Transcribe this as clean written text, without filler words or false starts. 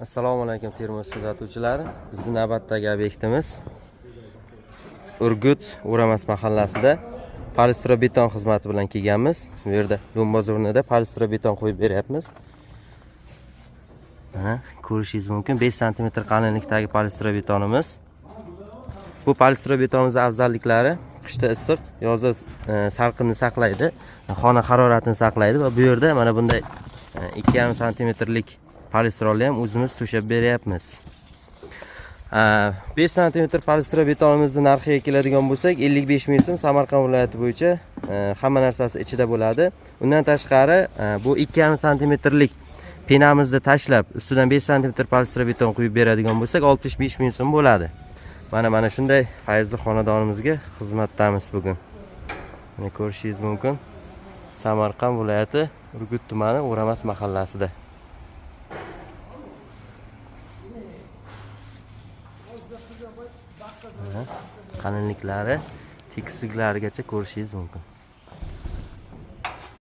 Assalomu alaykum, Termiz kuzatuvchilari. Bizni navbatdagi obyektimiz Urgut O'ramas mahallasida beton xizmati bilan kelganmiz. Bu yerda lo'mboz o'rnida beton qo'yib beryapmiz. Mana ko'rishingiz mumkin, 5 sm qalinlikdagi betonimiz. Bu betonimizning afzalliklari: qishda issiq, yozda salqinni saqlaydi, xona haroratini saqlaydi va bu yerda mana bunday 2,5 santimetrlik polistrolni ham o'zimiz to'shab beryapmiz. 5 santimetr betonimizni narxiga keladigan bo'lsak, 55 ming so'm Samarqand viloyati bo'yicha, hamma narsasi ichida bo'ladi. Undan tashqari, bu 2,5 santimetrlik penamizni tashlab, ustidan 5 santimetr beton quyib beradigan bo'lsak, 65 ming so'm bo'ladi. Mana shunday fayzli xonadonimizga xizmatdamiz bugun. Mana ko'rishingiz mumkin. Samarqand viloyati, Urgut tumani, O'ramas mahallasida. Mana qalinliklari, tekisliklarigacha ko'rishingiz mumkin.